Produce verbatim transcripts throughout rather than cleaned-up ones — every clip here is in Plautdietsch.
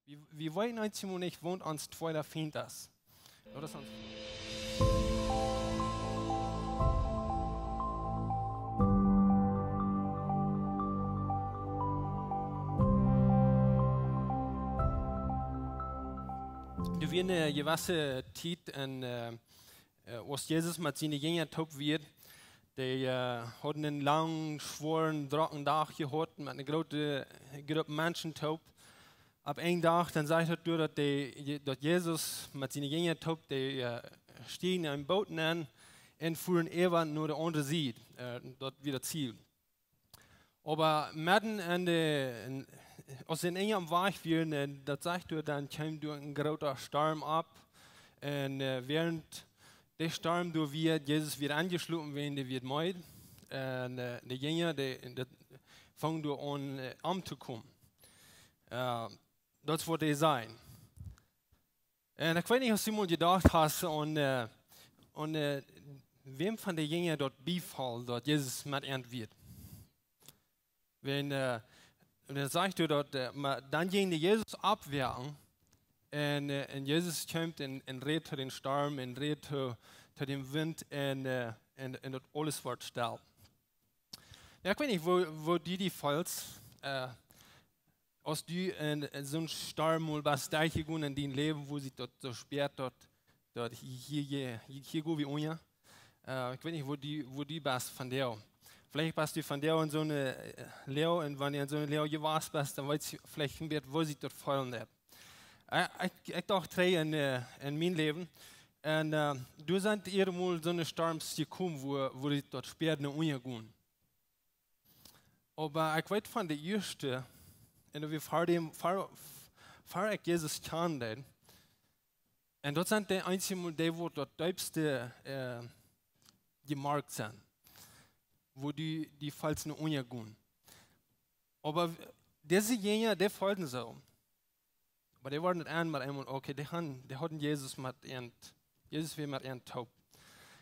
Wie, wie weeten eenjemol nich, waut ons tweeda Fient es. Daut es ons. Doa wia eene jewesse Tiet en, äh, äh, aus Jesus met siene Jinja toop wia, dee, äh, hauden eenen langen, schwoaren, drocken Dach jehaut met eene groote Grupp Menschen toop. Opp eenen Dach, dan sajcht daut doa, daut dee, daut Jesus met siene Jinja toop, dee, äh, stieejen en een Boot nenn un fuaren äwa no de aundre Sied. Äh, daut wia daut Ziel. Oba medden en de, en, aus see en Enj aum Wajch wieren, äh, daut sajcht doa, dan kjeem doa een groota Storm opp. Un, äh, wäarent de Storm doa wia, Jesus wia enjeschlopen, wäajen dee wia meed. Un, äh, de Jinja, dee, dee fungen doa aun, äh, omtokomen. Äh, daut es waut dee sajen. Un ekj weet nich, aus du mol jedocht hast aun, äh, aun, äh, wäm von de Jinja daut biefoll, daut Jesus met an wia. Wan, äh, un dan sajcht doa daut, äh, oba dan jinkj dee Jesus oppwakjen un, äh, un Jesus kjeem un, un räd to dän Storm un räd to, to dän Wint un, äh, un, un daut aules wort stell. Jo, ekj weet nich, woo, woo du die feelst, äh, aus du en, en soon Storm mol best derchjegonen en dien Läwen, wua sikj daut soo spieet, daut, daut hia, hia, hia, hia go wie unja. Äh, ekj weet nich, woo du, woo du best vondoag. Veleicht best du vondoag en soone, äh, Loag, un wan du en soone Loag jewast best, dan weetst du veleicht een bät, woo sikj daut feelen deit. Äh, ekj, ekj docht trigj en, äh, en mien Läwen. Un, äh, doa sent eenjemol soone Storms jekomen, wua, wua sikj daut spieet no unja gonen. Oba ekj weet von de ieeschte, un wie ver däm, ver, ver ekj Jesus kjanen deed, un daut sent de eensje mol dee, wua daut deepste, äh, jemoakt sent, wua du, du feelst no unja gonen. Oba dise Jinja, dee feelden soo. Oba dee worden daut enn met eemol, okay, dee han, dee hauden Jesus met an, Jesus wia met an toop.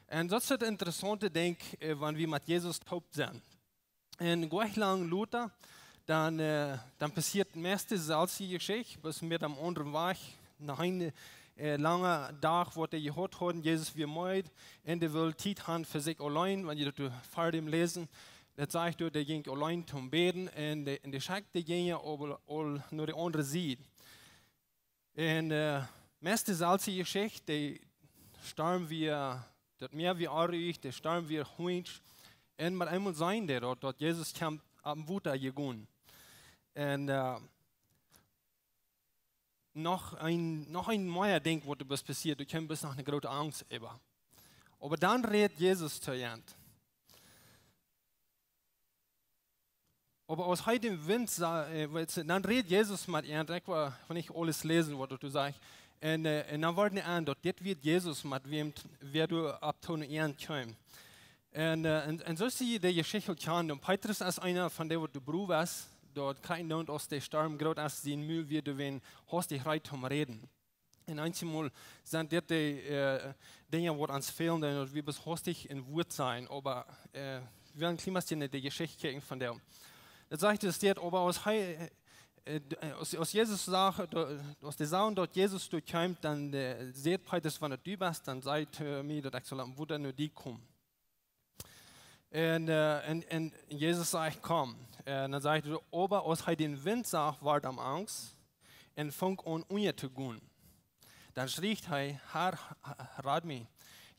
Un daut es daut interessaunte Dinkj, äh, wan wie met Jesus toop sent. Un nich lang lota, dan, äh, dan passieet meist deeselwje Jeschicht, bloos met een aundren Wajch. No een, äh, langen Dach, waut dee jehaut hauden, Jesus wia meed, un dee wull Tiet han fa sikj auleen, wan jie daut ver däm läsen, daut sajcht doa, dee jinkj auleen toom bäden, un dee, un dee schekjt de Jinja äwa aul no de aundre Sied. Un, äh, meist deeselwje Jeschicht, de Storm wia, daut Mäa wia onruhich, de Storm wia huach, un met eemol seenen dee daut, daut Jesus kjemt oppem Wota jegonen. Un, äh, noch een, noch een mea Dinkj, waut doa passieet, doa kjeem bloos noch eene groote Angst äwa. Oba dan rät Jesus to an. Oba aus hee dän Wint sach, äh, weetst du, dan rät Jesus met an, ekj woa, woa nich aules läsen, waut doa sajcht. Un, äh, un dan woat an, daut dit wia Jesus, met wäm t-, wäa doa opp toom Enj kjeem. Un, äh, un, un soo es dee, dee Jeschicht aul kjant. Un Petrus es eena von dee, waut doa bruw es, daut kjrieech, un aus de Storm groot es, sien Mul wia doa wan hastich reed toom räden. Un eenjemol sent dit de, äh, Dinja, waut ons fälen, daut wie bloos hastich em Wuat sent, oba, äh, wie wellen een kjlien bät de Jeschicht kjikjen von däm. Daut sajcht, et steit, oba aus hee, äh, d-, äh, aus, aus Jesus sach, do-, aus dee sagen, daut Jesus doa kjeem, dan, äh, säd Petrus, wan et du best, dan saj, äh, mie, daut ekj saul oppem Wota no die komen. Un, äh, un, un Jesus sajcht: "Komm." Un dan sajcht hee: "Oba aus hee dän Wint sach, wort am angst un funk aun unja to gonen. Dan schrieech hee: 'Herr, h-, h-, rad mie.'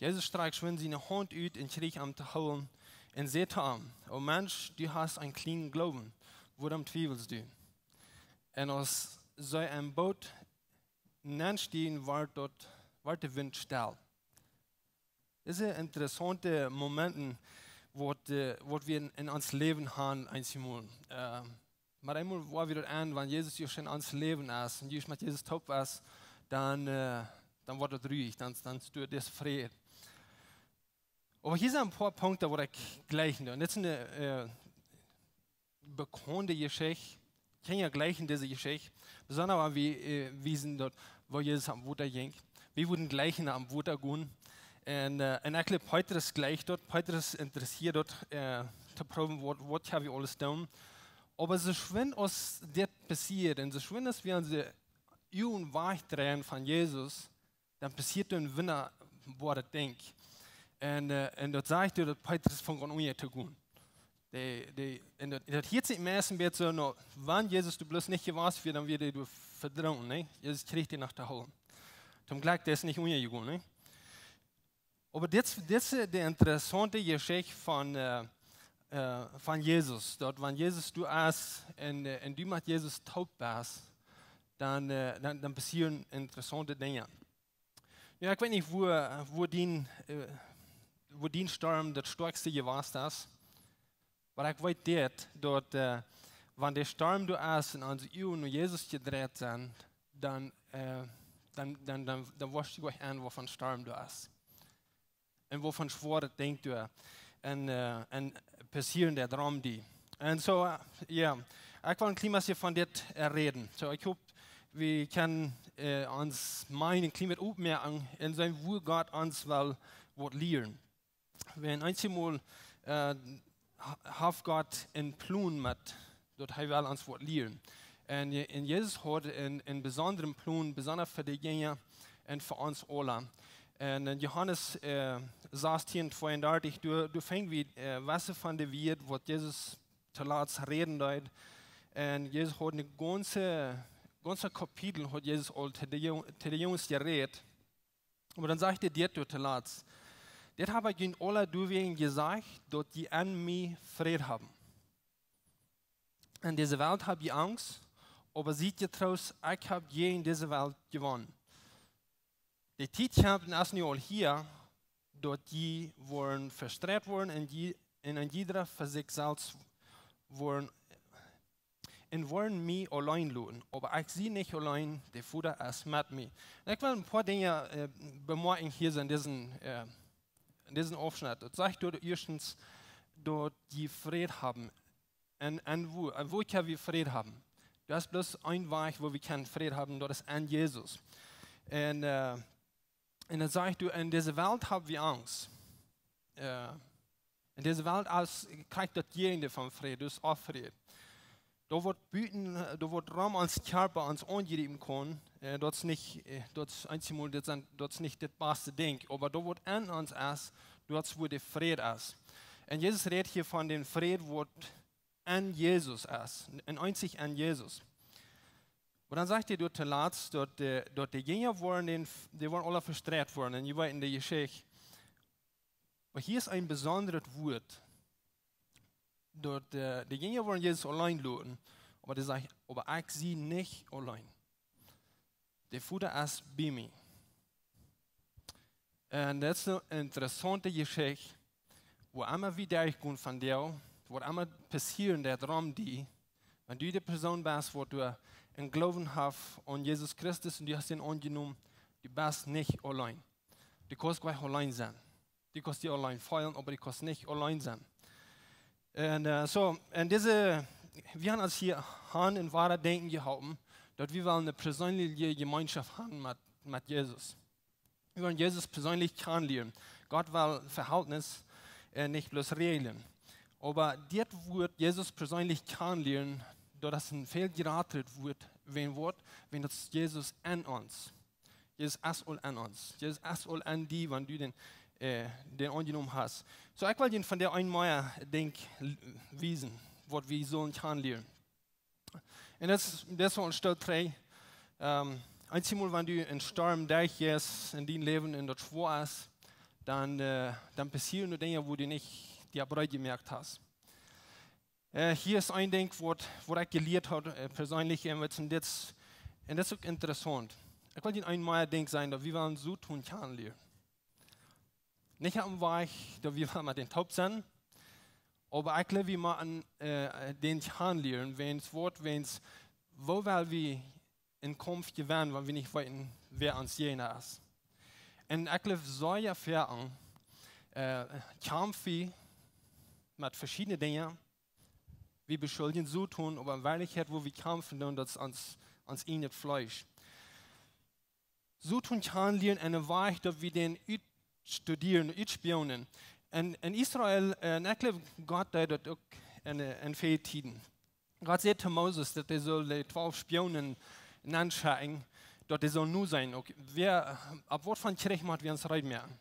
Jesus strakjt schwind siene Haunt ut un kjrieech am to hoolen un säd to am: 'O Mensch, du hast een kjlienen Gloowen, wuarom twiewelst du?' Un aus see em Boot nenstieejen, wort daut, wort de Wint stell." Dise interessaunte Momenten, waut, äh, waut wie en, en ons Läwen haben, eenjemol. Äh, oba eemol, wua wie daut aun, wan Jesus ieescht en ons Läwen es un ieescht met Jesus toop es, dan, äh, dan woat et ruhich, dan, dan es doa dise Fräd. Oba hia sent een poa Punkten, waut ekj jlikjen doo. Un dit es eene, äh, bekaunde Jeschicht. Kjinja jlikjen dise Jeschicht. Besonda wan wie, äh, wiesen daut, woo Jesus oppem Wota jinkj. Wie wudden jlikjen oppem Wota gonen. Un, äh, un ekj jleew Petrus jlikjt daut. Petrus interessieet daut, äh, to proowen, waut, waut kjenn wie aules doonen. Oba soo schwind aus dit passieet, un soo schwind aus wie aun de Uagen wajchdreien von Jesus, dan passieet een wundaboaret Dinkj. Un, äh, un daut sajcht doa, daut Petrus funk aun unja to gonen. De, de, un daut, daut hieet sikj meist een bät soo, no, wan Jesus doa bloos nich jewast wia, dan wia dee doa vedrunken, nä? Jesus kjrieech dän noch to hoolen. Toom Jlekj, dee es nich unjajegonen, nä? Oba dit, dit es de interessaunte Jeschicht von, äh, äh, von Jesus. Daut wan Jesus doa es un, äh, un du met Jesus toop best, dan, äh, dan, dan passieren interessaunte Dinja. Jo, ekj weet nich, wua, wua dien, äh, wua dien Storm daut stoakjste jewast es. Oba ekj weet dit, daut, äh, wan de Storm doa es un onse Uagen no Jesus jedreit sent, dan, äh, dan, dan, dan, dan woascht du uk aun, wua een Storm doa es. Un wua een schwoaret Dinkj doa. Un, äh, un passieren doa rom die. Un soo, äh, jo, ekj well een kjlien bät von dit, äh, räden. Soo, ekj hop, wie kjennen, äh, ons Mind een kjlien bät opmoaken un seenen, wua Gott ons well waut lieren. Wan eenjemol, äh, ha-, haft Gott een Plon met, daut hee well ons waut lieren. Un Je-, un Jesus haud een, een besondren Plon, besonda fa de Jinja un fa ons aula. Un en Johanes, äh, sastieen tweeundartich, doa, doa finj wie, äh, waut von de Wieed, waut Jesus toolatst räden deed. Un Jesus haud een gaunze, gaunze Kapitel haud Jesus aul to de Jung-, to de Junges jerät. Oba dan sajcht hee dit doa toolatst: Dit hab ekj junt aula doawäajen jesajcht, daut jie en mie Fräd haben. En dise Welt hab jie Angst, oba siet jetroost, ekj hab jäajen dise Welt jewonnen. De Tiet kjemt un es nu aul hia, daut jie woaren vestreit woaren un jie-, un een jieda fa sikj selfst woaren un woaren mie auleen loten. Oba ekj sie nich auleen, de Voda es met mie. Un ekj well een poa Dinja, äh, bemoakjen hia en disen, äh, en disen Aufschnett. Daut sajcht doa ieeschtens, daut jie Fräd haben. Un, un wua, un wua kjenn wie Fräd haben? Daut es bloos een Wajch, wua wie kjennen Fräd haben, daut es en Jesus. Un, äh, un dan sajcht doa, en dise Welt hab wie Angst. Äh, en dise Welt es, kjricht daut Jäajendeel von Fräd, daut es Onfräd. Doa woat buten, äh, doa woat rom ons Kjarpa ons aunjriepen kaun. Äh, daut es nich, äh, daut es eenjemol, daut sent, daut es nich daut baste Dinkj. Oba doa woat en ons es, daut es wua de Fräd es. Un Jesus rät hia von dän Fräd, waut en Jesus es. Un eenzich en Jesus. Oba dan sajcht hee doa toolatst, daut de, daut de Jinja woaren, dee, dee woaren aula vestreit woaren. Un jie weeten de Jeschicht. Oba hia es een besondret Wuat. Daut, äh, de Jinja woaren Jesus auleen loten, oba dee sajcht: Oba ekj sie nich auleen. De Voda es bie mie. Un daut es eene interessaunte Jeschicht, wua emma wie derchgonen von die, waut emma passieren deit rom die, wan du de Persoon best, waut doa een Gloowen haft aun Jesus Christus un du hast dän aunjenomen, du best nich auleen. Du kaust nich auleen sennen. Du kaust die auleen feelen, oba du kaust nich auleen sennen. Un, äh, soo, un dise, wie haben ons hia aun een woaret Denkjen jeholpen, daut wie wellen eene persönliche Jemeenschoft haben met, met Jesus. Wie wellen Jesus persönlich kjanen lieren. Gott well Vehältnis, äh, nich bloos Räajlen. Oba dit Wuat, Jesus persönlich kjanen lieren, daut es een väl jratret Wuat, wan Wuat, wan daut es Jesus en ons. Jesus es aul en ons. Jesus es aul en die, wan du dän, äh, dän aunjenomen hast. Soo, ekj well junt von dee een mea Dinkj l-, wiesen, waut wie sellen kjanen lieren. Un daut es, daut es aul een Stekj trigj. Ähm, eenjemol, wan du een Storm derchjeist en dien Läwen un daut schwoa es, dan, äh, dan passieren doa Dinja, wua du nich die opp reed jemoakt hast. Äh, hia es een Dinkj, waut, waut ekj jelieet hab, äh, persönlich, un waut, un dit, un daut es uk interessaunt. Ekj well junt een mea Dinkj sajen, daut wie wellen Soton kjanen lieren. Nich opp een Wajch, daut wie wellen met dän toop sennen, oba ekj jleew, wie motten, äh, dän kjanen lieren, wäajens waut, wäajens, woo well wie een Kaumf jewennen, wan wie nich weeten, wäa ons Jäajna es. Un ekj jleew, soo foaken, äh, kjamf wie met veschiedne Dinja, wie beschuldjen Soton, oba en Werkjlichkjeit, wua wie kjamfen doonen, daut es ons, ons ieejnet Fleesch. Soton kjanen lieren en een Wajch, daut wie dän utstudieren, utspionen. Un en Israel, äh, un ekj jleew, Gott deed daut uk en, äh, en väle Tieden. Gott säd to Moses, daut hee sull de twalf Spionen nenschekjen, daut dee saul nu sennen. Uk wäa, opp waut von Kjrich mott wie ons reed moaken?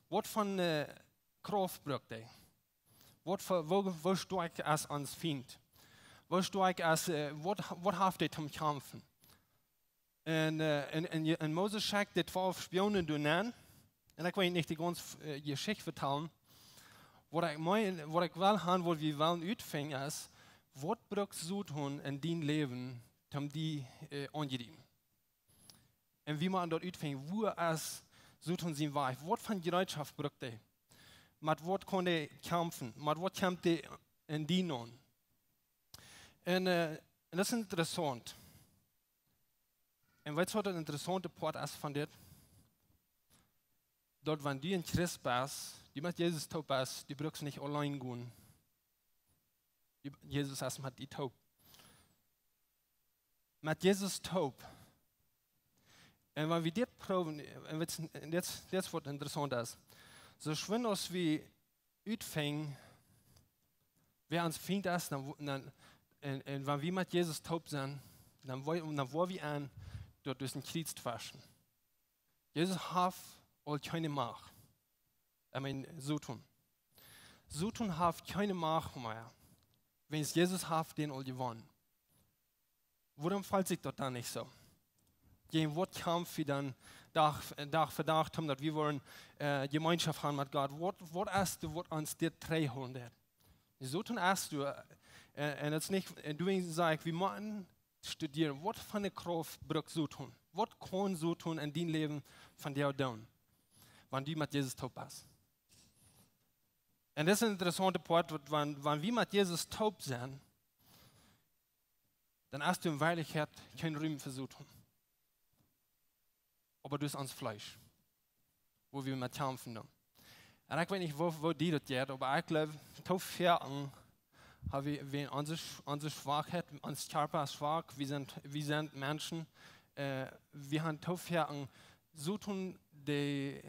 Waut von, äh, Krauft brukt dee? Waut fa, woo, woo stoakj es ons Fient? Woo stoakj es, äh, waut, waut haft dee toom kjamfen? Un, äh, un, un, un Moses schekjt de twalf Spionen doa nenn. Un ekj weet nich de gaunze, äh, Jeschicht vetalen. Waut ekj meen, waut ekj well han, waut wie wellen utfinjen es, waut brukt Soton en dien Läwen, toom die, äh, aunjriepen? Un wie motten daut utfinjen, woo es Soton sien Wajch? Waut von Jereetschoft brukt dee? Met waut kaun dee kjamfen? Met waut kjemt dee en die aun? Un, äh, un daut es interessaunt. Un weetst waut daut interessaunte Poat es von dit? Daut wan du een Christ best, du met Jesus toop best, du brukst nich auleen gonen. Du, Jesus es met die toop. Met Jesus toop. Un wan wie dit proowen, un weetst, un dit, dit es waut interessaunt es. Soo schwind aus wie utfinjen, wäa ons Fient es, dan, wo-, dan, un, un wan wie met Jesus toop sent, dan woa-, dan woa wie aun, daut wie een Kjriez twischen. Jesus haft aul kjeene Macht. I mean, Soton. Soton haft kjeene Macht mea. Wiels Jesus haft dän aul jewonnen. Wuarom felt sikj daut dan nich soo? Jäajen waut kjamf wie dan Dach, Dach fa Dach, om daut wie wudden, äh, Jemeenschoft haben met Gott? Waut, waut es daut, waut ons dit trigjhoolen deit? Soton es doa, äh, un daut es nich, un doawäajen saj ekj, wie motten studieren, waut fa eene Krauft brukt Soton? Waut kaun Soton en dien Läwen von die doonen, wan du met Jesus toop best? Un daut es een interessaunta Poat, daut wan, wan wie met Jesus toop sent, dan es doa en Werkjlichkjeit kjeen Rum fa Soton. Oba daut es ons Fleesch, wua wie met kjamfen dan. Un ekj weet nich, woo, woo die daut jeit, oba ekj jleew, too foaken hab wie, wie onse Sch-, onse Schwakheit, ons Kjarpa es schwak, wie sent, wie sent Menschen, äh, wie haben too foaken Soton dän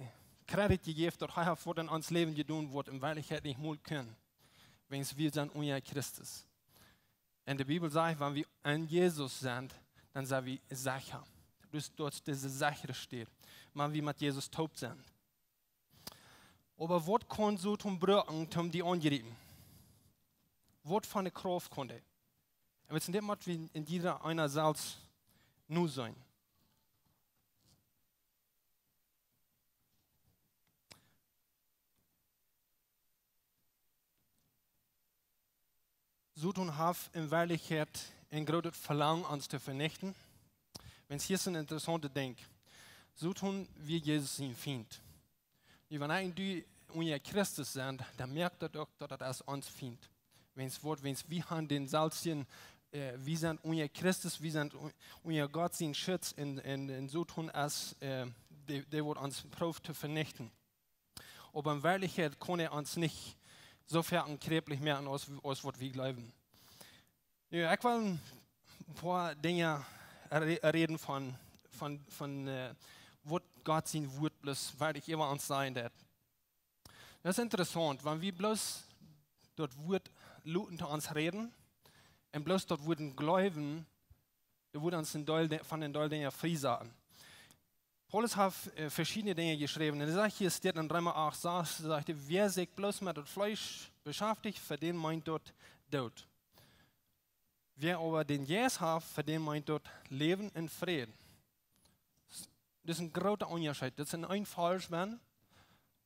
Kredit jejäft, daut hee haft waut en ons Läwen jedonen, waut wie en Werkjlichkjeit nich mol kjennen. Wiels wie sent unja Christus. Un de Bibel sajcht, wan wie en Jesus sent, dan sent wie secha. Dus daut es dise sechre Städ, wan wie met Jesus toop sent. Oba waut kaun Soton brucken, om die aunjriepen? Waut fa eene Krauft kaun dee? Un weetst, dit mott wie en jieda eena selfst nu seenen. Soton haft en Werkjlichkjeit een grootet Velangen, ons to venichten. Wiels hia es een interessaunta Dinkj. Soton wia Jesus sien Fient. Nu, wan ekj un du unja Christus sent, dan moakt daut uk, daut daut es ons Fient. Wiels waut, wiels wie haben dän selfst, äh, wie sent unja Christus, wie sent un-, unja Gott sien Schutz un, un, un Soton es, äh, dee, dee woat ons proowen to venichten. Oba en Werkjlichkjeit kaun hee ons nich soo foaken kjräplich moaken aus, aus waut wie jleewen. Nu, ekj well een poa Dinja re-, räden von, von, von, äh, waut Gott sien Wuat bloos werkjlich äwa ons sajen deit. Daut es interessaunt, wan wie bloos daut Wuat loten to ons räden un bloos daut Wuat jleewen, dan woat ons een Deel Di-, von een Deel Dinja frie saten. Paulus haft, äh, veschiedne Dinja jeschräwen. Un hee sajcht hia, steit en Reema acht, sajcht, sajcht hee: Wäa sikj bloos met daut Fleesch beschäftigt, fa dän meent daut Doot. Wäa oba dän Jeist haft, fa dän meent daut Läwen un Fräd. Daut es een groota Unjascheet. Daut es een eenfach Mensch,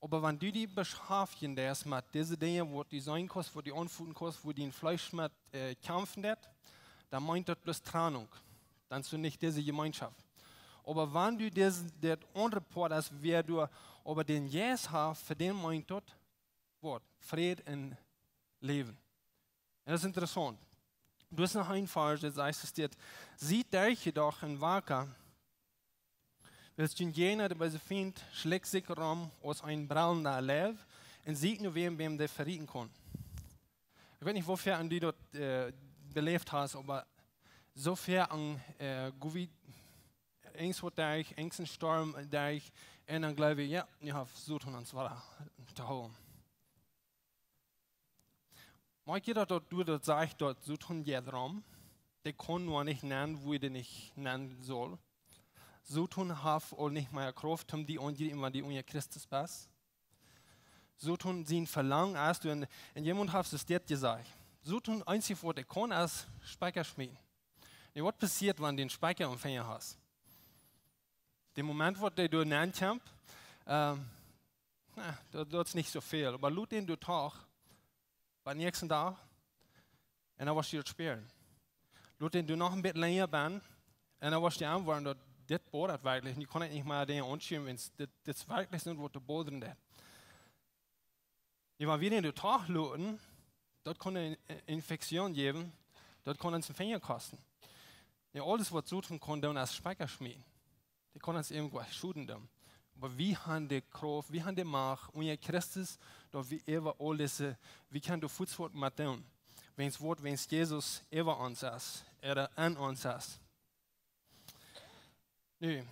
oba wan du die beschäftjen deist met dise Dinja, waut du seenen kaust, waut du aunfooten kaust, wua dien Fleesch met, äh, kjamfen deit, dan meent daut bloos Trennung. Dan es doa nich dise Jemeenschoft. Oba wan du dise, daut aundre Poat es, wäa doa oba dän Jeist haft, fa dän meent daut waut? Fräd un Läwen. Un daut es interessaunt. Doa es noch een Varsch, daut sajcht, es dit: Siet derch jedoch un waka, wiels jun Jäajna, de beese Fient, schlikjt sikj rom aus een brellenda Leew un sieekjt no wäm, wäm dee vetieren kaun. Ekj weet nich, woo foaken du daut, äh, beläft hast, oba soo foaken, äh, go wie irjent waut derch, irjent een Storm derch, un dan jleew wie, jo, nu haft Soton ons wada to hoolen. Moakt jie daut, daut doa daut sajcht, daut Soton jeit rom, dee kaun nu nich nenn, wua dee nich nenn saul. Soton haft aul nich mea Krauft, om die aunjriepen, wan du unja Christus best. Soton sien Velangen es, du, un, un jemaunt haft daut dit jesajcht. Soton, eensich waut hee kaun, es Spikja schmieten. Nu, waut passieet, wan du een Spikja aum Finja hast? De Moment, waut dee doa nenkjemt, ähm, na, daut, daut es nich soo väl. Oba lot dän doa toch, biem näakjsten Dach, un dan woascht du daut spieren. Lot dän doa noch een bät lenja bie, un dan woascht du aunwoaren, daut dit bodat werkjlich. Nu kaun ekj nich mea Dinja aunschuwen, wan dit, dit es werkjlich soo waut to bodren deit. Nu, wan wie dän doa toch loten, daut kaun eene Infektion jäwen, daut kaun ons een Finja kosten. Nu, aules waut Soton kaun doonen, es Spikja schmieten. Dee kaun ons irjentwaut schoden doonen. Oba wie haben de Krauft, wie haben de Macht, unja Christus, daut wie äwa aules, äh, wie kjennen doa fuaz waut met doonen. Wiels waut, wiels Jesus äwa ons es, ea en ons es. Nu,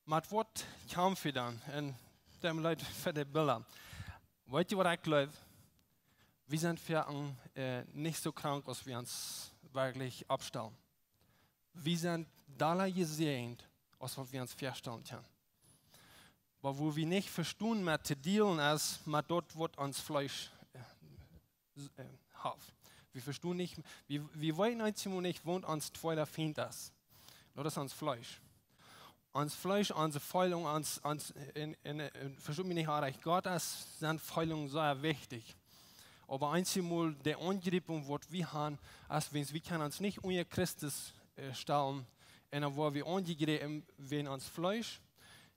met waut kjamf wie dan? Un dan leet fa de Bilda. Weet jie, waut ekj jleew? Wie sent foaken, äh, nich soo krank, aus wie ons werkjlich oppstalen. Wie sent dolla jesäajent, aus waut wie ons väastalen kjennen. Oba wua wie nich vestonen met to dealen es met daut, waut ons Fleesch, äh, s-, äh, haft. Wie vestonen nich, wie, wie weeten eenjemol nich, waut ons tweeda Fient es. Daut es ons Fleesch. Ons Fleesch, onse Feelungen, ons, ons, en, en, en, vestot mie nich oajch, Gott es siene Feelungen sea wichtich. Oba eenjemol de Aunjriepunk, waut wie haben, es, wan wie kjennen ons nich unja Christus, äh, stalen, un dan woa wie aunjegräpen, wan ons Fleesch,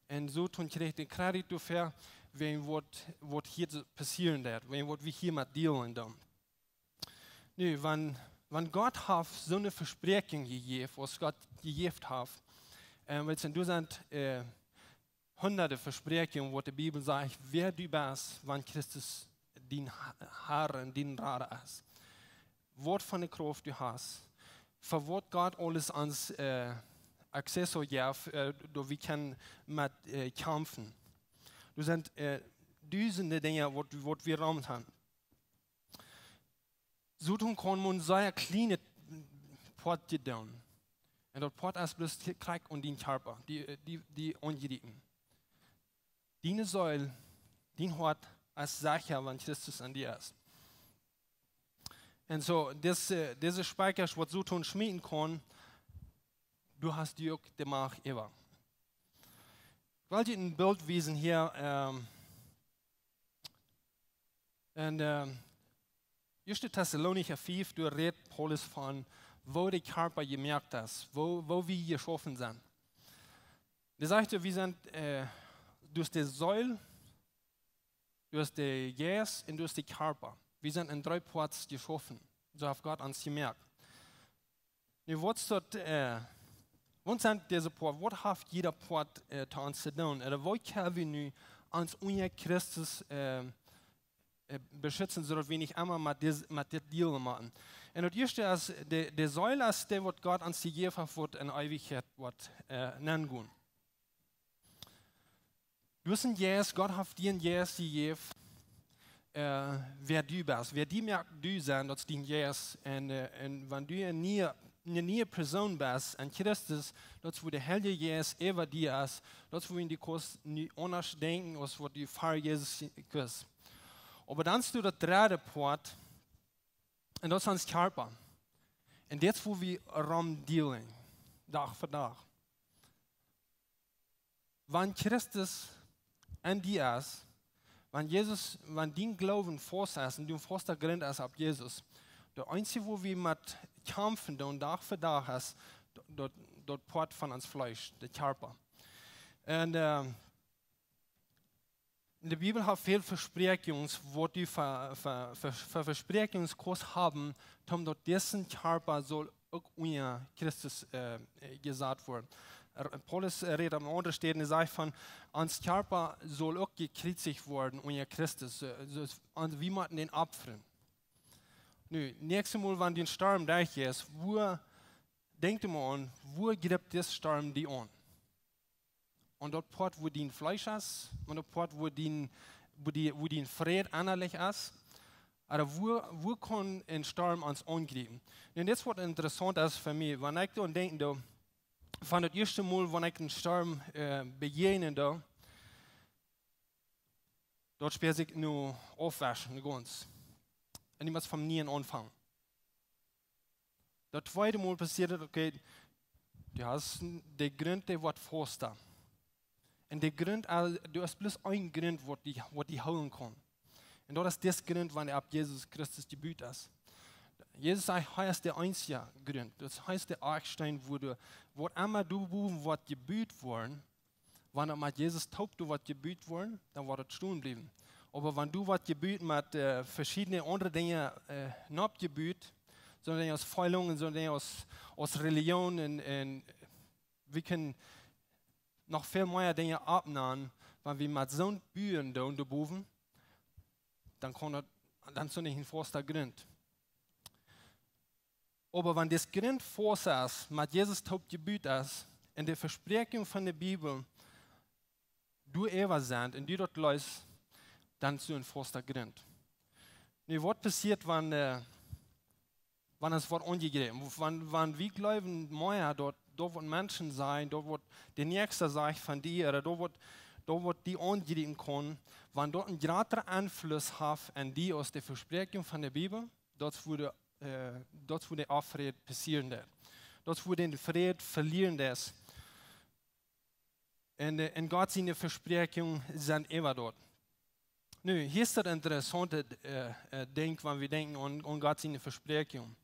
un Soton kjricht dän Kredit doafäa, wan waut, waut hia soo passieren deit, wan waut wie hia met dealen doonen. Nu, wan, wan Gott haft soone Vespräakjunk jejäft, aus Gott jejäft haft, äh, wiels doa sent, äh, hundade Vespräakjungen, waut de Bibel sajcht, wäa du best, wan Christus dien Ha-, Herr un dien Rada es. Waut fa eene Krauft du hast, fa waut Gott aules ons, äh, Access jeft, äh, daut wie kjennen met, äh, kjamfen. Doa sent, äh, dusende Dinja, waut, waut wie romhäa haben. Soton kaun mau een sea kjlienet Poat doonen. Un daut Poat es bloos krakjt aun dien Kjarpa, die, äh, die, die aunjriepen. Diene Seel, dien Hoat es secha, wan Christus en die es. Un soo, dise, dise Spikja, waut Soton schmieten kaun, du hast die uk de Macht äwa. Ekj well die een Bilt wiesen hia, ähm, en, ähm, Ieeschte Tessalonicha fief, doa rät Paulus von, woo de Kjarpa jemoakt es, woo, woo wie jeschaufen sent. Dee sajcht, wie sent, äh, doa es de Seel, doa es de Jeist un doa es de Kjarpa. Wie sent en dree Poats jeschaufen. Soo haft Gott ons jemoakt. Nu, waut es daut, äh, waut sent dise Poat? Waut haft jieda Poat, äh, to ons to doonen? Ooda woo kjenn wie nu ons unja Christus, äh, äh, beschitzen, soo daut wie nich emma met dit, met dit dealen motten? Un daut ieeschte es, de, de Seel es dee, waut Gott ons jejäft haft, waut en Eewichkjeit woat, äh, nengonen. Du hast een Jeist, Gott haft die een Jeist jejäft, äh, wäa du best. Wäa die moakt du sennen, daut es dien Jeist. Un, äh, un wan du eene niee, eene niee Persoon best en Christus, daut es wua de Heilje Jeist äwa die es, daut es wua du kaust nu aundasch denkjen aus waut du ver Jesus deetst. Oba dan es doa daut dredde Poat, un daut es ons Kjarpa. Un dit es wua wie rom dealen, Dach fa Dach. Wan Christus en die es, wan Jesus, wan dien Gloowen faust es un du faust jegrint es opp Jesus, daut eensje, wua wie met kjamfen doonen, Dach fa Dach, es daut, daut, daut Poat von ons Fleesch, de Kjarpa. Un, äh, de Bibel haft väl Vespräakjungen, waut du fa, fa, fa, fa Vespräakjungen kaust haben, om daut dise Kjarpa saul uk unja Christus, äh, jesat woaren. R-, Paulus, äh, rät aun eene aundre Städ un hee sajcht von, ons Kjarpa saul uk jekjriezicht woaren unja Christus. Äh, soo, un wie motten dän opfren. Nu, näakjstet Mol, wan dee Storm derch es, wua, denkj mol aun, wua jript dis Storm die aun? Aun daut Poat, wua dien Fleesch es, aun daut Poat, wua dien, wua die, wua dien Fräd ennalich es, ooda wua, wua kaun een Storm ons aunjriepen? Un dit es waut interessaunt es fa mie, wan ekj doaraun denkj, doa, Von daut ieeschte Mol, wan ekj een Storm äh, bejäajnen deed, daut spieed sikj nu aufwaschen, gaunz. Un ekj mott von nieen aunfangen. Daut tweede Mol passieed daut, okay, du hast de Grunt, dee woat fausta. Un de Grunt, äh, du hast bloos een Grunt, waut die, waut die hoolen kaun. Un daut es dis Grunt, wan hee opp Jesus Christus jebut es. Jesus sajcht, hee es de eensje Grunt. Daut es, hee es de Akjsteen, wua du, waut emma doa bowen woat jebut woaren, wan daut met Jesus toop doa woat jebut woaren, dan woat daut stonen bliewen. Oba wan doa woat jebut met äh, veschiedne aundre Dinja äh, nopp jebut, soone Dinja aus Feelungen, soone Dinja aus, aus Religion un, un wie kjennen noch väl mea Dinja oppnämen, wan wie met soon Buen doonen doa bowen, dan kaun daut, dan es daut nich een fausta Grunt. Oba wan dis Grunt faust es, met Jesus toop jebut es, un de Vespräakjungen von de Bibel doa äwa sent un du daut leefst, dan es daut een fausta Grunt. Nu, waut passieet, wan, äh, wan ons woat aunjegräpen? Wan, wan wie jleewen mea daut, daut waut Menschen sajen, daut waut de Näakjsta sajcht von die, ooda daut waut, daut waut die aunjriepen kaun, wan daut een jratren Enfluss haft aun die aus de Vespräakjunk von de Bibel, daut es wua de, äh, daut es wua de Onfräd passieren deit. Daut es wua du dän Fräd velieren deist. Un, äh, un Gott siene Vespräakjungen sent emma doa. Nu, hia es daut intressaunte äh, äh, Dinkj, wan wie denkjen aun, aun Gott siene Vespräakjungen.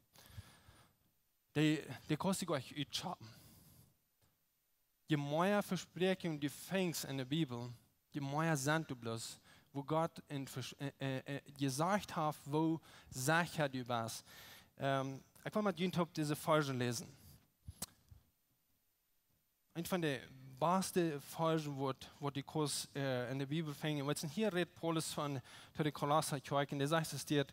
Dee, dee kaust du goanich utschappen. Je mea Vespräakjungen du finjst enne Bibel, je mea sent doa bloos, wua Gott en Vers-, äh, äh, äh, jesajcht haft, woo secha du best. Ähm, ekj well met junt toop dise Varsch läsen. Eent von de baste Varsch, waut, waut du kaust äh, enne Bibel finjen. Weetst, hia rät Paulus von, to de Kolossa Kjoakj, un dee sajcht, es dit: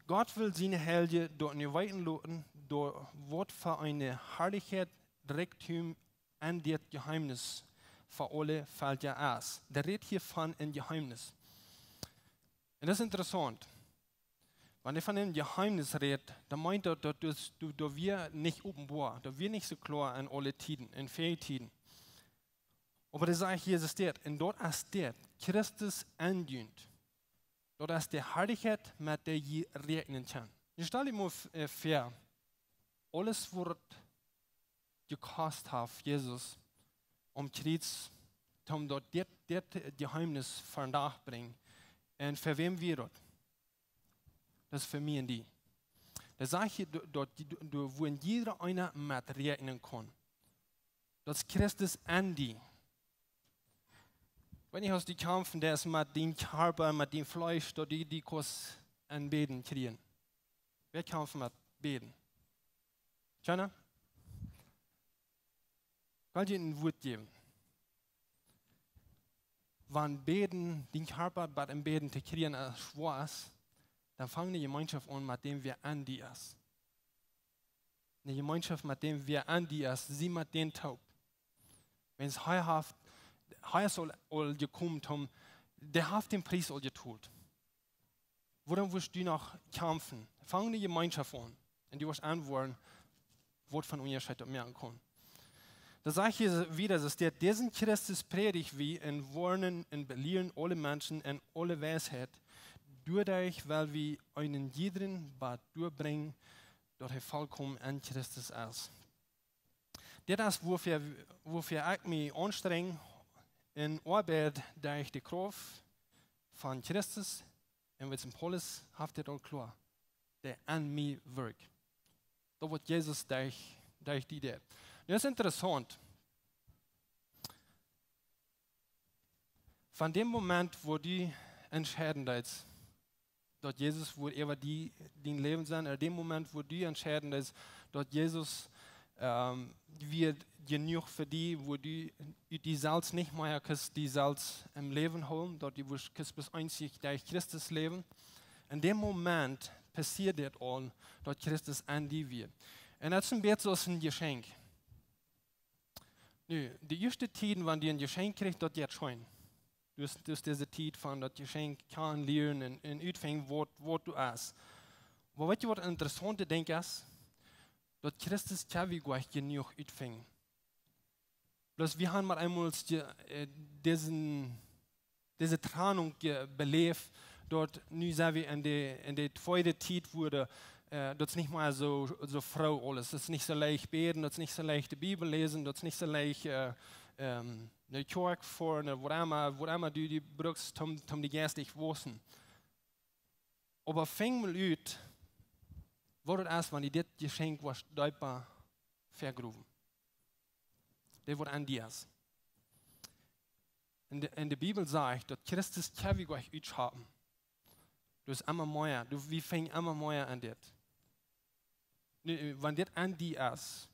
Gott well siene Heilje doa nu weeten loten, doa waut fa eene Harlichkjeit, Rikjdom un daut Jeheemnis fa aule Velkja es. Dee rät hia von een Jeheemnis. Un daut es intressaunt. Wan hee von een Jeheemnis rät, dan meent daut, daut daut, daut, daut wia nich openboa, daut wia nich soo kloa en aule Tieden, en väle Tieden. Oba dee sajcht, Jesus dit, un daut es dit: Christus en junt. Daut es de Harlichkjeit, met dee jie räakjnen kjennen. Nu stal die mol v-, äh, väa, aules, waut daut jekost haft, Jesus, aum Kjriez, om daut dit, dit Jeheemnis vondoag brinjen. Un fa wäm wia daut? Daut es fa mie un die. Daut sajcht hia, daut, daut, daut, daut, wua jieda eena met räakjnen kaun. Daut es Christus en die. Wan du kjamfen deist met dien Kjarpa, met dien Fleesch, daut du dee kaust aun bäden kjrieen. Wäa kjamft met bäden? Kjeena? Ekj well die een Wuat jäwen. Wan bäden, dien Kjarpa bat em Bäden to kjrieen, äh, schwoa es, dan fang ne Jemeenschoft aun met däm, wäa en die es. Ne Jemeenschoft met däm, wäa en die es, sie met däm toop. Wiels hee haft, hee es aul, aul jekomen, om, dee haft dän Pries aul jetolt. Wuarom wurscht du noch kjamfen? Fang ne Jemeenschoft aun. Un du woascht enwoaren, waut fa een Unjascheet daut moaken kaun. Dan sajcht hee wieda, daut dee, disen Christus prädjen wie un woarnen un belieren aule Menschen en aule Weisheit. Doaderch well wie eenen jiedren bat doa brinjen, daut hee volkomen en Christus es. Dit es, wuafäa, wuafäa ekj mie aunstrenj un oabeid derch de Krauft von Christus, un waut Paulus haft dit aul kloa, dee en mie wirkjt. Daut waut Jesus derch, derch die deit. Nu es intressaunt. Von däm Moment, wua du entscheiden deist, daut Jesus wudd äwa die, dien Läwen sennen, un däm Moment, wua du entscheiden deist, daut Jesus, ähm, wia jenuach fa die, wua du ut die selfst nich mea kaust die selfst em Läwen hoolen, daut du wurscht kaust bloos eenzich derch Christus läwen. En däm Moment passieed dit aul, daut Christus en die wia. Un daut es een bät soo aus een Jeschenkj. Nu, de ieeschte Tieden, wan du een Jeschenkj kjrichst, daut jeit scheen. Du hast, du hast dise Tiet von daut Jeschenkj kjanen lieren un, un utfinjen, waut, waut du hast. Oba weetst, waut een intressauntet Dinkj es? Daut Christus kjenn wie goanich jenuach utfinjen. Bloos wie haben mau eemol dise Trennung beläft, daut nu sent wie en de tweede Tiet, wua daut es nich mea soo froo aules. Daut es nich soo leicht bäden, daut es nich soo leicht de Bibel läsen, daut es nich soo leicht ne Kjoakj foaren, wautemma, wautemma du die brukst, toom die jeistlich wausen. Oba finj mol ut, woo daut es, wan du dit Jeschenkj woascht deepa vegrowen. Dit woat en die es. En de Bibel sajcht daut Christus kjenn wie goanich utschapen. Daut es emma mea, wie finjen emma mea en dit. Nu, wan dit en die es,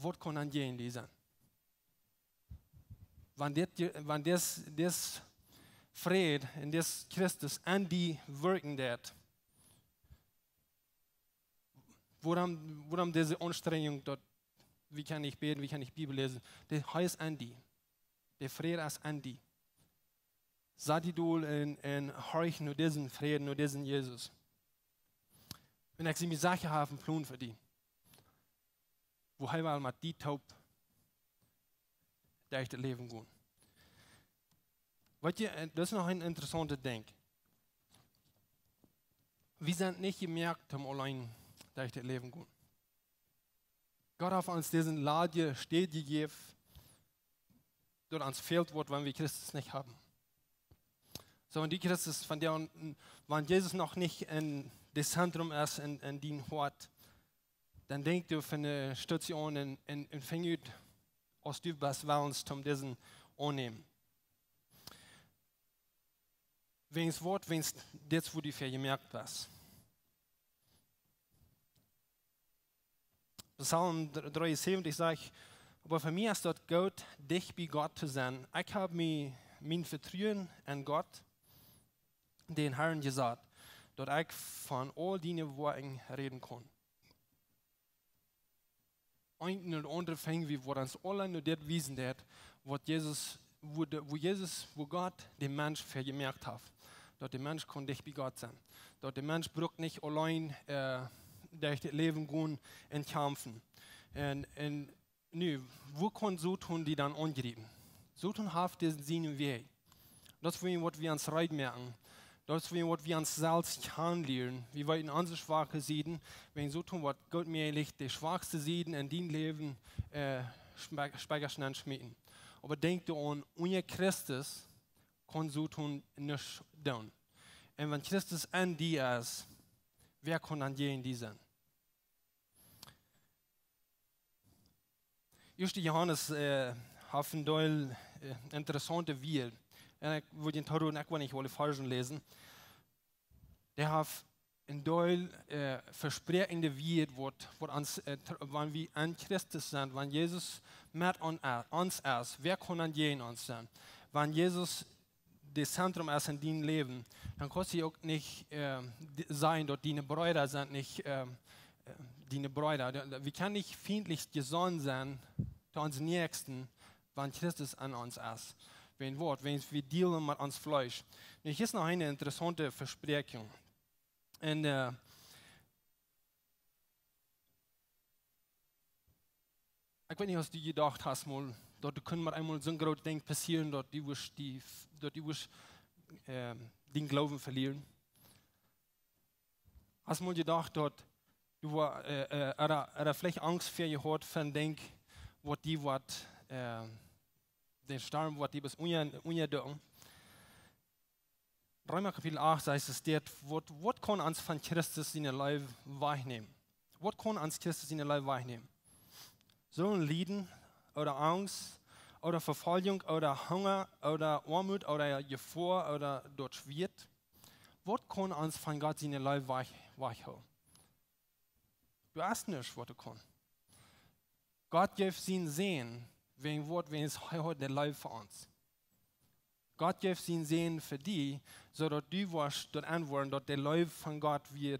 waut kaun dan jäajen die senn? Wan dis Fräd un dis Christus en die wirkjen deit, wuarom dise Aunstrenjunk, daut wie kjennen nich bäden, wie kjennen nich Bibel läsen? Hee es en die. De Fräd es en die. Sat die dol un horch no disen Fräd, no disen Jesus. Un ekj sie mie secha, hee haft en Plon fa die, woo hee well met die toop derch daut Läwen gonen. Weetst, daut es noch een interessauntet Dinkj. Wie sent nich jemoakt toom auleen derch daut Läwen gonen. Gott haft ons dise ladje Städ jejäft, daut ons fält waut, wan wie Christus nich haben. Soo, wan du Christus, wan Jesus noch nich en daut Zentrum es en dien Hoat, dan denkj die fa ne Stunde aun un finj ut, aus du best wellens toom disen aunnämen. Wäajens waut? Wäajens dit, woo du fa jemoakt best. Psalm dreeunsäwentich sajcht: Oba fa mie es daut goot, dicht bie Gott to senn. Ekj hab mien Vetruen en Gott, dän Harn, jesat, daut ekj von aul diene Woakjen räden kaun. Eent no daut aundre finj wie, waut ons aula no dit wiesen deit, waut Jesus, woo Gott dän Mensch fa jemoakt haft. Daut de Mensch kaun dicht bie Gott senn. Daut de Mensch brukt nich auleen derch daut Läwen gonen un kjamfen. Un nu, woo kaun Soton die dan aunjriepen? Soton haft disen sienen Wäaj. Daut es, woo waut wie ons reed moaken. Daut es, woo waut wie ons selfst kjanen lieren. Wie weeten onse schwake Sieden, wäajens Soton woat goot mäajlich de schwakste Sieden en dien Läwen spiegasch nenschmieten. Oba denkj doaraun, unja Christus kaun Soton nuscht doonen. Un wan Christus en die es, wäa kaun dan jäajen die senn? Ieeschte Johanes haft en Deel interessaunte Wieed. Un ekj wudd junt tooroden, ekj woa nich aule Varschen läsen. Dee haft en Deel vespräakjende Wieed, waut, wan wie en Christus sent, wan Jesus met ons es, wäa kaun dan jäajen ons senn? Wan Jesus daut Zentrum es en dien Läwen, dan kaust du uk nich sajen, daut diene Breeda sent nich diene Breeda. Wie kjennen nich fientlich jesonnen senn to onsen Näakjsten, wan Christus en ons es. Wäajens waut? Wäajens wie dealen met ons Fleesch. Nu, hia es noch eene interessaunte Vespräakjunk. Un ekj weet nich, aus du jedocht hast mol, daut doa kunn mau eemol soon groot Dinkj passieren, daut du wurscht dienen Gloowen velieren. Hast mol jedocht, daut du veleicht Angst väa jehaut von Dinkj, waut die woat, dän Storm, waut die best unjadukjen. Reema Kapitel acht sajcht et dit: Waut kaun ons von Christus siene Leew wajchnämen? Waut kaun ons Christus siene Leew wajchnämen? Sullen Lieden ooda Angst ooda Vefoljunk ooda Hunga ooda Oamoot ooda Jefoa ooda daut Schwieet? Waut kaun ons von Gott siene Leew wajchhoolen? Doa es nuscht, waut doa kaun. Gott jeef sienen Sän, wäajens waut? Wäajens hee haud de Leew fa ons. Gott jeef sienen Sän fa die, soo daut du wurscht doarenn woaren, daut de Leew von Gott wia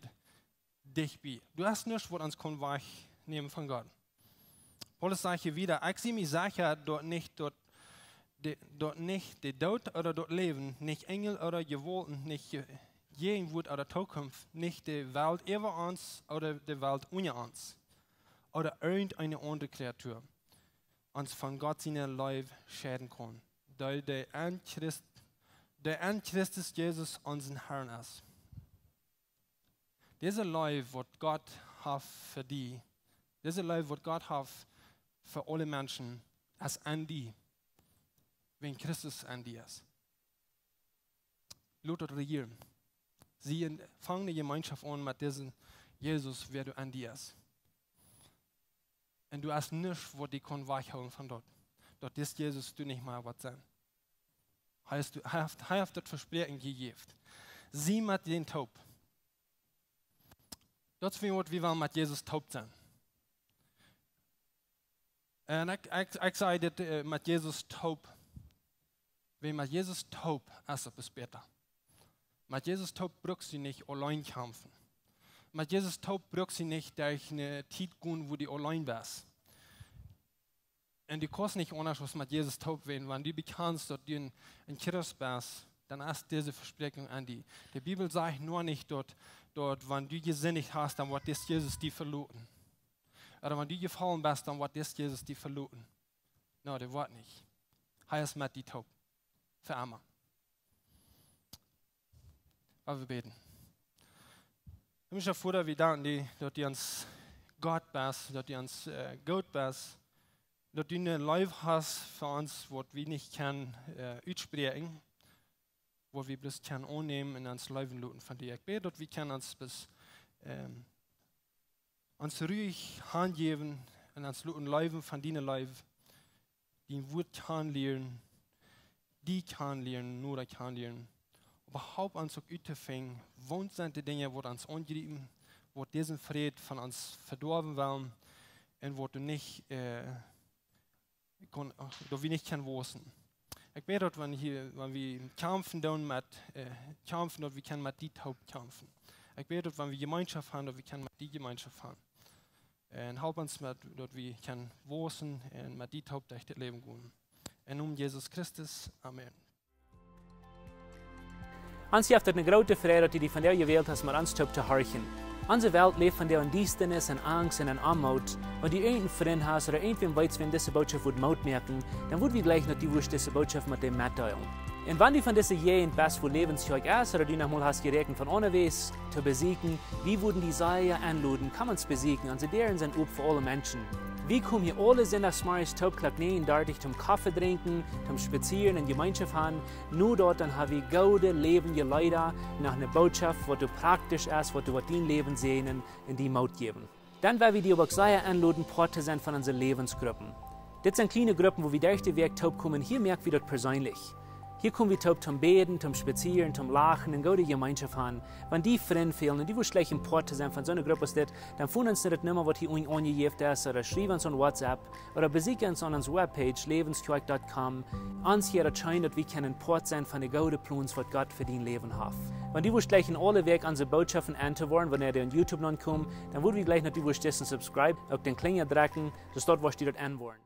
dicht bie. Doa es nuscht, waut ons kaun wajchnämen von Gott. Paulus sajcht hia wieda: Ekj sie mie secha, daut nich de Doot ooda daut Läwen, nich Enjel ooda Jewaulten, nich Jäajenwoat ooda Tookunft, nich de Welt äwa ons ooda de Welt unja ons ooda irjent eene aundre Kreatua ons von Gott siene Leew scheiden kaun, dee, dee en Christ, dee en Christus Jesus, onsen Herrn, es. Dise Leew, waut Gott haft fa die, dise Leew, waut Gott haft fa aule Menschen, es en die, wan Christus en die es. Lot daut rejieren. Sie en, fang ne Jemeenschoft aun met disen Jesus, wäa doa en die es. Un doa es nuscht, waut die kaun wajchhoolen von daut, daut dis Jesus doa nich mea woat sennen. Hee es, hee haft, hee haft daut Vespräakjen jejäft. Sie met dän toop. Daut es, waut wie wellen, met Jesus toop sennen. Un ekj, ekj, ekj saj dit, äh, met Jesus toop. Wan met Jesus toop es, daut es bäta. Met Jesus toop brukst du nich auleen kjamfen. Met Jesus toop brukst du nich derch ne Tiet gonen, wua du auleen best. Un du kaust nich aundasch aus met Jesus toop sennen, wan du bekjanst, daut du een, een Christ best, dan es dise Vespräakjunk aun die. De Bibel sajcht noch nich daut, daut wan du jesindicht hast, dan woat dis Jesus die veloten. Ooda wan du jefollen best, dan woat dis Jesus die veloten. No, dee woat nich. Hee es met die toop. Fa emma. Lot ons bäden. Himmlischa Voda, wie danken die, daut du ons Gott best, daut du ons, äh, goot best, daut du ne Leew hast fa ons, waut wie nich kjennen, äh, utspräakjen, waut wie bloos kjennen aunnämen un ons läwen loten von die. Ekj bäd, daut wie kjennen ons bloos, ähm, ons ruich hanjäwen un ons loten läwen von diene Leew, dien Wuat kjanen lieren, die kjanen lieren, noda kjanen lieren. Oba halp ons uk uttofinjen, waut sent de Dinja, waut ons aunjriepen, waut disen Fräd von ons vedoawen wellen un waut du nich, äh, kaun, daut wie nich kjennen wausen. Ekj bäd, daut wan hia, wan wie kjamfen doonen met, äh, kjamfen, daut wie kjennen met die toop kjamfen. Ekj bäd, daut wan wie Jemeenschoft haben, daut wie kjennen met die Jemeenschoft haben. Un halp ons met, daut wie kjennen wausen un met die toop derch dit Läwen gonen. En Nomen Jesus Christus. Amen. Ons jeft et ne groote Freid, daut du die vondoag jewält hast, met ons toop to horchen. Onse Welt läft vondoag en Diestanis, en Angst un en Oamoot. Wan du irjent een Frint hast ooda irjentwäm weetst, wäm dise Bootschoft wudd Moot moaken, dan wudd wie jleichen, daut du wurscht dise Bootschoft met dee metdeelen. Un wan du von dise Jäajent best, wua Läwens Kjoakj es, ooda du noch mol hast jeräakjent von aundawäajes to besieekjen, wie wudden die sea enloden, komm ons besieekjen. Onse Däaren sent op fa aule Menschen. Wie komen hia aule Sindachsmorjes toop Klock näajen dartich toom Koffe drinkjen, toom spazieren un Jemeenschoft haben. No daut dan hab wie goode läwendje Leeda, noch ne Bootschoft, waut doa praktisch es, waut doa woat dien Läwen säajnen un die Moot jäwen. Dan well wie die uk sea enloden, Poat to sennen von onse Läwensgruppen. Dit sent kjliene Gruppen, wua wie derch de Wäakj toop komen. Hia moak wie daut perseenlich. Hia kom wie toop toom bäden, toom spazieren, toom lachen un goode Jemeenschoft haben. Wan die Frind fälen un du wurscht jleichen Poat to sennen von soone Grupp aus dit, dan foon ons no de Numma, waut hia unjen aunjejäft es, ooda schriew ons aun WhatsApp, ooda besieekj ons aun onse Webpage, läwenskjoakj dot com. Ons wudd et scheenen, daut wie kjennen Poat sennen von de goode Plons, waut Gott fa dien Läwen haft. Wan du wurscht jleichen aule Wäakj onse Bootschoften enn to woaren, wanea dee aun YouTube nopp komen, dan wudd wie jleichen, daut du wurscht disen Subscribe, uk dän Klinja drekjen, soo daut du wurscht daut enn woaren.